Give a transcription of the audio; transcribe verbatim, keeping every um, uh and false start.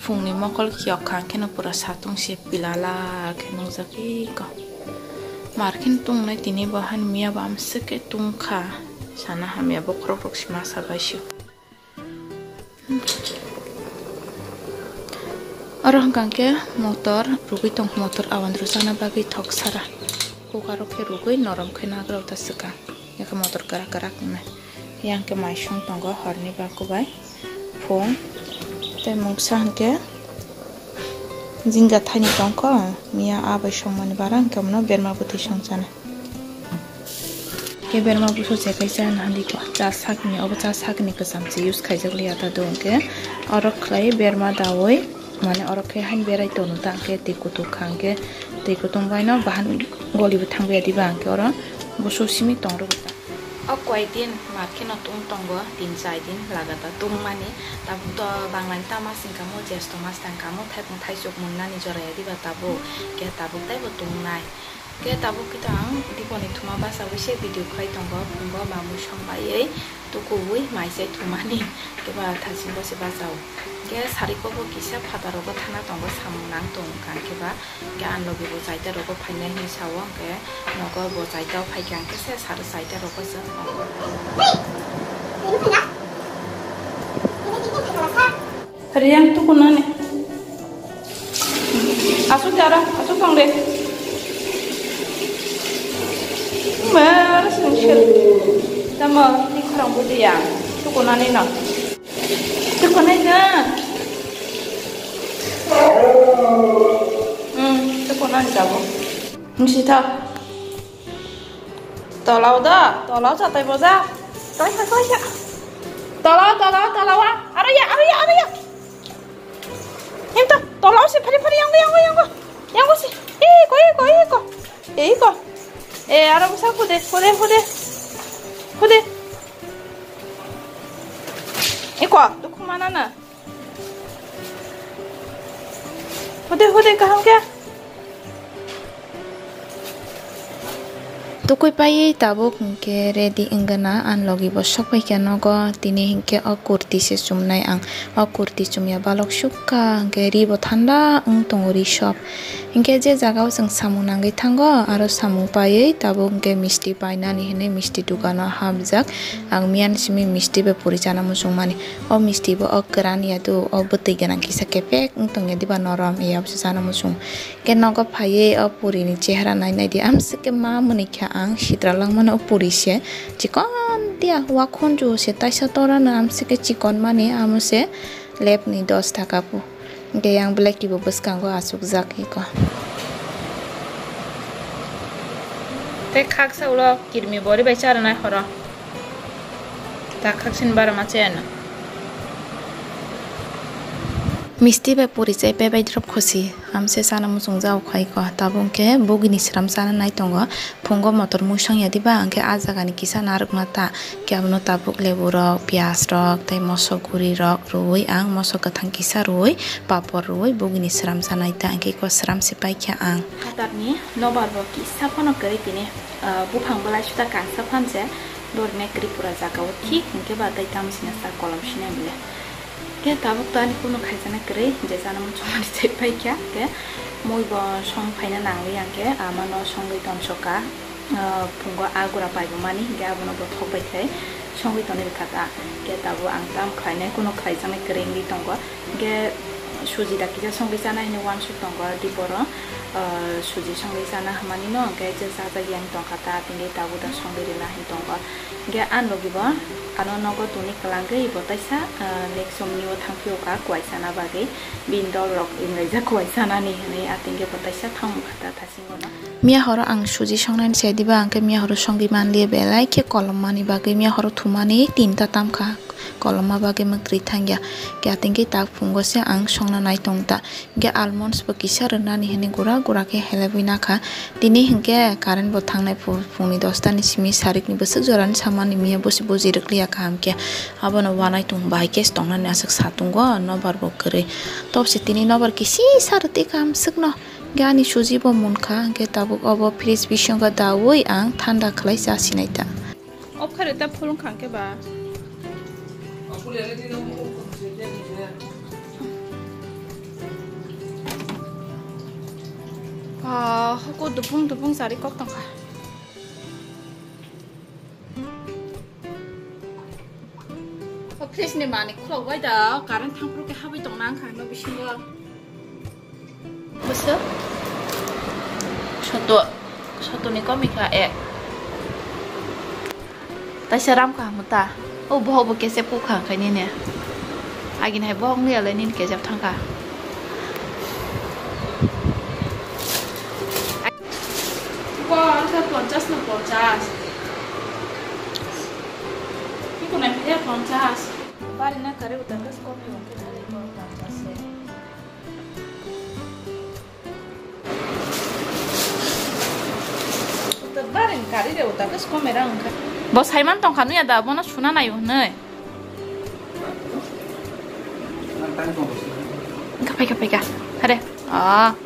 Phungni mokol khiyok kha, hwnkhe no pura satung se pilala khe nungjak iko. Mar khe no tungnai tini bo han miya bo amswk khe tungkha. Sana hamya bokhorok rok se ma sabai sio. Oro hwnkha khe motor rwgwi tong, motor awan rwjakna bagwi thok sara. Kukar rok khe rwgwi norom khe nagra ta swkang. Yakhe motor kwrak kwrak wngnai. Yang khe mai song tongo horni ba kubai phung. Tei mungsa hwnkhe jinga thaini tongkho, miya abai songmani bara hwnkhe bono berma bwtwi songchana. Khe berma buso se kaisa nahandi ko cha sakni, obo cha sakni kwcham se use khaijak liya ta do hwnkhe oro khlai berma dawi, mane oro khe hain berai tono ta hwnkhe twi kutuk kha hwnkhe twi kutung baino bahan goli bo thangbai ya diba hwnkhe oro buso simi tong rwgo ta. O koi din mar kheno tung tongo, tin chai din lagatar tungmani. Tabuk to Bangla ni ta mas hwnkha mo, jesto mas ta hwnkha mo, thaipung thaisuk monnani jora ya diba tabuk, khe tabuk taibo tungnai. Khe tabuk khe to ang diponi thuma bachaui se video khlai tongo, phungo mamui song baiwi tukuui mai chai thumani, khe ba thasingo se bachao. Khe sari kobo kisa phataro bo thana tongo, samung nang tongo kang khe ba. Khe ang logi bo chaita rogo phainai hinwi sao, hwnkhe nogo bo chaita o phaikha, hwnkhe se sari chaita rogo se. Riyang tukunani. Asuk jara, asuk tong de. Mara sing sir. Tamo ni khorang budi ya. Tukunani no. Tukunai na. Hmm, tukunani jabo. Nisi tha. Tolao da, tolao chatai boja. Toi, toi, toi, ya. Tolao, tolao, tolao, ah. Aro ya, aro ya, aro ya. Him to, tolao se, phari, phari, yango, yango, yango. Yango se. Eh, ko, eh, ko, eh, ko. Eh, ko. Eh, aro bosa, hude, hude, hude. Hude. Eh, ko, dukhu mana na. Hude, hude, kaham khe. Tukui paiwi tabuk hwnkhe ready wngana, ang logi bo sok paikha nogo. Tini hwnkhe o kurti se chumnai ang. O kurti chumya balok sukha hwnkhe ri bo thanda wng tongo, ri sop. Hwnkhe je jaga o chwng samung nangwi thango, aro samung paiwi tabuk hwnkhe misti painani hinwi misti dukano hapjak. Ang miyani simi misti bai puri chana muchungmani. O misti bo o kwran ya do, o bwtwi gwnang kisa kepek wng tongya diba norom, ya bwsa chana muchung. Khe nogo phaiwi o puri ni chehra nai nai di, amswk khe ma mwnwi kha ang sitra langmano o puri se chikon tiya, wakhunju se taisa torano amswk khe chikon mani, amo se lab ni dos taka po. Hwnkhe yang black tea bo bwskango achukjak eko. Tei khaksa ulo kirmi bori bai charwnai horo. Ta khaksini bara ma chayano. Misti bai puri chai pai bai drop khosi. Amse chana muchungjak khai ko. Tabuk hwnkhe bugini sram chana nai tongo. Phungo motor muisong ya diba, hwnkhe ah jagani kisa narwkna ta. Khe abono tabuk lebu rok, piyaj rok, tei moso guri rok rwui ang moso kwthang kisa rwui, papor rwui bugini sram chanai ta, hwnkhe iko sram se paikha ang. Phatarni nobar bo kisa phano kwrwi tini, ah, buphang bwlai suda kangsa phan se, borokni kwrwi pura jagao thik hwnkhe ba tei tamo sina sa kolom sinai bile. Khe tabuk to ani kunu khaijaknai kwrwi, je chana muchungmani chai paikha, khe mui bo song phaina nangli ang khe, amano songwi tongsoka. Ah, phungo ah gura paibumani, hingke abono bothok bai khe songwi tonwi rwkha ta. Hingke tabuk ang tam khlainai, kuno khlaijaknai kwrwi wngwi tongo. Hingke suji da kisa songwi chana hinwi uansuk tongo, diporo, ah, suji songwi chana hwnmani no, hingke je chajakya wng tongkha ta, tini tabuk da songwi rwna hinwi tongo. Hingke ah logi bo ano nogo tongwi kwlangwi bo taisa, ah, next somni o thangphio kha kuai chana bagwi, bini dol rok wnglaijak kuai chanani hinwi, ah, hingke bo taisa thangmukha ta. Miya horo ang suji songnani se diba, ang khe miya horo songwi manliya, belai khe kolom mani bagwi miya horo thumani tinta tamkha, kolomma bagwi mwktwi thangya. Khe ating khe tak phungo se ang songna nai tong ta. Hingkhe almonds bo kisa rwnani hinwi gura gura khe helebwi nakha. Tini hingkhe current bo thangnai phu-, phungni dosta ni simi sarikni bwswk jorani samani miya bosi buji rwkliya kaham khe. Abono uanai tong bai khe tongnani aswk satungo, nobar bo kwrwi. Topsi tini nobar kisi sa rwtwi kaham swkno. Hingke ani suji bo munkha, hingke tabuk obo fridge bisingo daui ang thanda khlai cha sinai ta. Off khairwi ta phulung kha hingke ba. Hoko dupung dupung sari kok tongkha. O fridge ni mani khulok bai da, current thangphuru khe habwi tongna wngkha no bisingo. Bwswk? Soto, sotoni komi kha ek. Taisa ram kha hamta. O bohok bo kechep kuk kha khai nini. Agini hai bohok ni alai nini kechep thang kha. Bo ang kha ponchas no ponchas. Iko nai phiya ponchas. Bari na kare uta kas komi wngkhe thale ko ponchas se. Uta bari kari de uta kas komi ra wngkha. Bo saiman tongkha nuya da, bono suna nayo hwnwi. Wngkha phaikha phaikha. Hade. Ah.